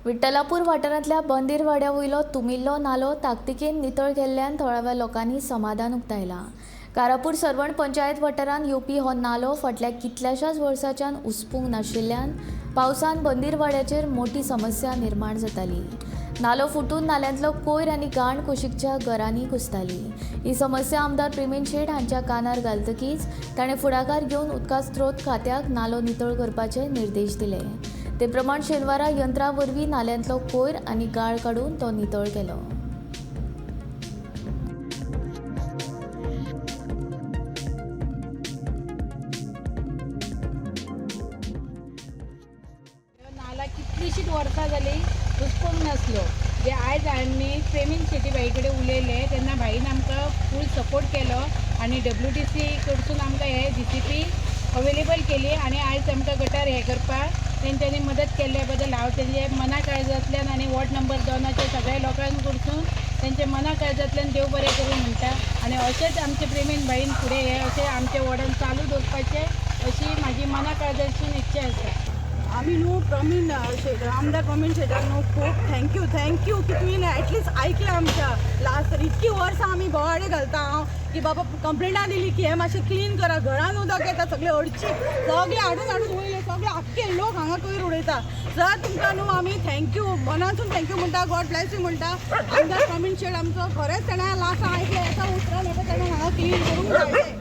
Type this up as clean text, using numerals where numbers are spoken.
विठ्ठलापूर वाठारांतल्या बंदीरवाड्या वयलो तुमिल्लो नालो ताकतिकेन नितळ केल्ल्यान थळाव्या लोकांनी समाधान उक्तायलां. कारापूर सर्वण पंचायत वाठारांत येवपी हो नालो फाटल्या कितल्याशाच वर्सांच्यान उसपूंक नाशिल्ल्यान पावसान बंदीरवाड्याचेर मोठी समस्या निर्माण जाताली. नालो फुटून नाल्यांतलो कोयर आनी घाण कुशीकच्या घरांनी घुसताली. ही समस्या आमदार प्रेमेंद शेट हांच्या कानार घालतकीच ताणें फुडाकार घेवन उदका स्त्रोत खात्याक नालो नितळ करपाचे निर्देश दिले. ते प्रमाण शेनवारा यंत्रा वरवीं नाल्यांतलो कोयर आनी गाळ काडून तो नितळ केलो. नाला कितलीशीच वर्सां जाली उसपूंक नासलो. जे आयज आमी प्रेमीन शेटी भाई कडेन उलयले तेन्ना भाईन आमकां फूल सपोर्ट केलो आनी WTC कडसून आमकां हे GCP available केली आनी आयज आमकां गटार हें करपाक तेंच्यांनी मदत केल्ल्या बद्दल हांव तेंचे मना काळजांतल्यान आनी वॉर्ड नंबर 2च्या सगळ्या लोकां कडसून तेंचे मना काळजांतल्यान देव बरें करूं म्हणटा. आनी अशेंच आमचे प्रेमीन भाईन फुडें हे अशें आमच्या वॉर्डान चालू दवरपाचें अशी म्हाजी मना काळजासून इच्छा आसा. आमी न्हू प्रवीण शेट, आमदार प्रवीण शेटाक न्हू खूब thank you thank you की तुवें एटलिस्ट आयकलें आमच्या लास्ट. इतकी वर्सां आमी बोवाळे घालता हांव की बाबा कंप्लेंटां दिली की हें मातशें क्लीन करा, घरान उदक येता, सगळे अडची सगळे हाडून हाडून वयले सगळे आख्खे लोक हांगा कोयर उडयता. सर तुमकां न्हू आमी thank you मनासून thank you म्हणटा, गॉड ब्लेस you म्हणटा. आमदार प्रवीण शेट आमचो खरेंच ताणें लास्ट आयकलें एका उतरान ताणें हांगा क्लीन करूंक जाय.